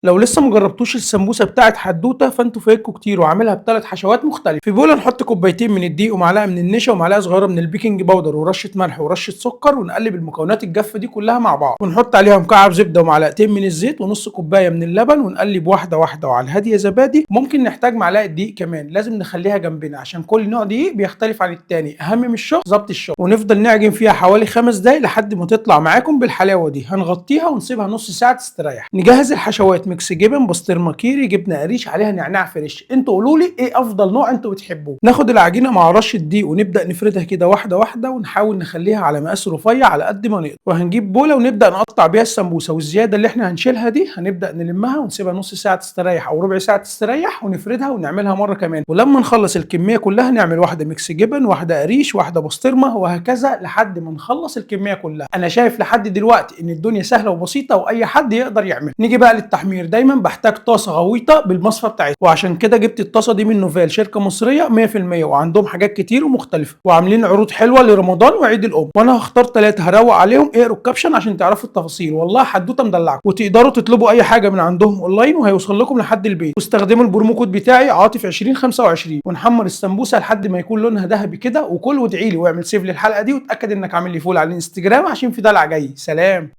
لو لسه مجربتوش السمبوسه بتاعت حدوتة فانتوا فايتكوا كتير، وعاملها بثلاث حشوات مختلفة. في بوله نحط كوبايتين من الدقيق ومعلقة من النشا ومعلقة صغيرة من البيكنج باودر ورشه ملح ورشه سكر، ونقلب المكونات الجافه دي كلها مع بعض، ونحط عليها مكعب زبدة ومعلقتين من الزيت ونص كوباية من اللبن، ونقلب واحدة واحدة وعلى الهادية زبادي. ممكن نحتاج معلقه دقيق كمان، لازم نخليها جنبنا عشان كل نوع دقيق بيختلف عن التاني. اهم من الشغل ظبط الشغل. ونفضل نعجن فيها حوالي 5 دقايق لحد ما تطلع معاكم بالحلاوه دي. هنغطيها ونسيبها نص ساعة تستريح. نجهز الحشوات: mix جبن، بسطرمه كيري، جبنه قريش، عليها نعناع fresh. انتوا قولوا لي ايه افضل نوع انتوا بتحبوه. ناخد العجينة مع رشه دقيق ونبدا نفردها كده واحدة واحدة، ونحاول نخليها على مقاس رفيع على قد ما نقدر. وهنجيب بوله ونبدا نقطع بيها السمبوسه، والزيادة اللي احنا هنشيلها دي هنبدا نلمها ونسيبها نص ساعة تستريح او ربع ساعة تستريح، ونفردها ونعملها مرة كمان. ولما نخلص الكمية كلها نعمل واحدة mix جبن، واحدة قريش، واحدة بسطرمه، وهكذا لحد ما نخلص الكمية كلها. انا شايف لحد دلوقتي ان الدنيا سهلة وبسيطة واي حد يقدر يعمل. نيجي بقى للتحمير. دايما بحتاج طاسه غويطه بالمصفى بتاعتها، وعشان كده جبت الطاسه دي من نوفال، شركة مصرية 100%، وعندهم حاجات كتير ومختلفة، وعاملين عروض حلوة لرمضان وعيد الام. وانا هختار 3 هروق عليهم. اقروا ال caption عشان تعرفوا التفاصيل، والله حدوتة مدلعكم. وتقدروا تطلبوا اي حاجة من عندهم اونلاين وهيوصل لكم لحد البيت. واستخدموا ال promo code بتاعي عاطف 2025. ونحمر السمبوسه لحد ما يكون لونها ذهبي كده، وكل وادعي لي، واعمل save للحلقة دي، وتاكد انك عامل لي follow على الانستجرام عشان في دلع جاي. سلام.